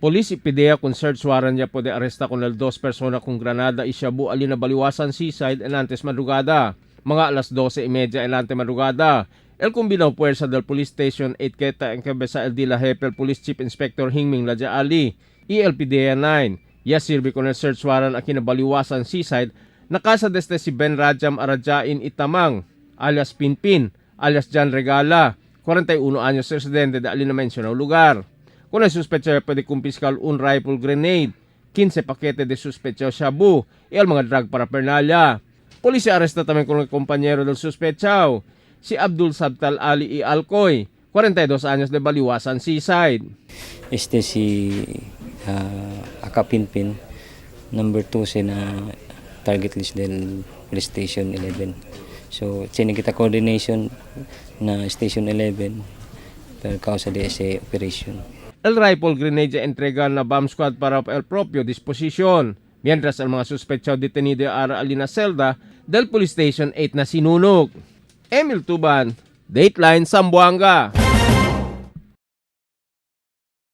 Polis ipidea con search warrant ya puede arresta con el dos persona con granada y shabu ali na Baliwasan Seaside en antes madrugada. Mga alas 12:30 en ante madrugada. El combinado puwersa del Police Station 8 Keta en cabeza el Dila Jefe el Police Chief Inspector Hingming Laja Ali y el PDEA 9. Ya sirve con el search warrant aquí na Baliwasan Seaside nakasa desde si Ben Rajam Arajain Itamang alias Pinpin alias Jan Regala, 41 años, residente de alin na mencionado lugar. Con el sospecha puede confiscar un rifle grenade, 15 paquete de sospechoso shabu y el mga drug paraphernalia. Policía arresta también con el compañero del sospechado, si Abdul Sabtal Ali y Alcoy, 42 años, de Baliwasan Seaside. Este si Akapinpin, number 2 si na target list del Police Station 11. So, sini kita coordination na Station 11 per causa de ese operation. El rifle grenade ya entrega na bomb squad para el propio disposición. Mientras el mga sospechado detenido ara alina celda del Police Station 8 na sinunog. Emil Tuban, Dateline Zamboanga.